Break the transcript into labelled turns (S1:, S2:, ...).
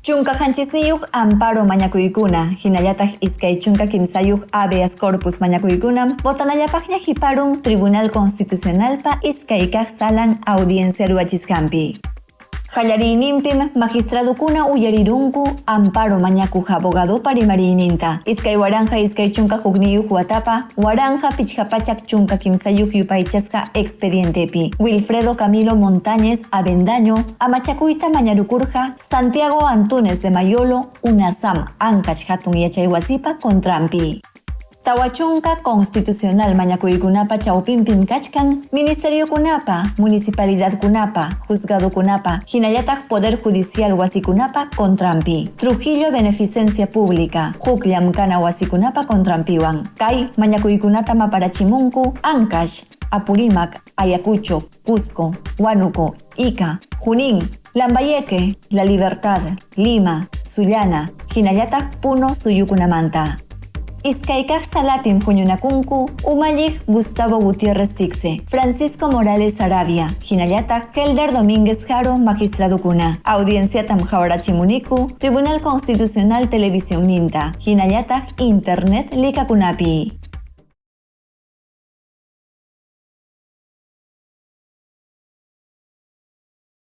S1: 17 amparo mañakuykuna, hinallataq 23 habeas corpus mañakuykunam votanallapaqña hiparun Tribunal Constitucionalpa iskay kaq salan audiencia ruwachisqanpi. Qallariyninpim magistradukuna uyarirunku amparo mañakuq abogadopa rimariyninta, 2021 watapa 1513 yupaychasqa expedientepi. Wilfredo Camilo Montañez Avendaño amachakuyta mañarukurqa Santiago Antúnez de Mayolo UNASAM Ancash hatun yachaywasipa contranpi. 40 constitucional mañakuykunapa chawpinpim kachkan ministeriokunapa, municipalidadkunapa, juzgadokunapa, hinallataq Poder Judicial wasikunapa contranpi. Trujillo Beneficencia Pública, huk llamkana wasikunapa contranpiwan. Kay mañakuykunatam aparachimunku Ancash, Apurímac, Ayacucho, Cusco, Huánuco, Ica, Junín, Lambayeque, La Libertad, Lima, Sullana, hinallataq Puno suyukunamanta. Iskay kaq salapim huñunakunku umalliq Gustavo Gutiérrez Ticse, Francisco Morales Arabia, hinallataq Helder Domínguez Jaro magistradukuna. Audienciatam qawarachimuniku Tribunal Constitucional Televisionninta, hinallataq Internet likakunapi.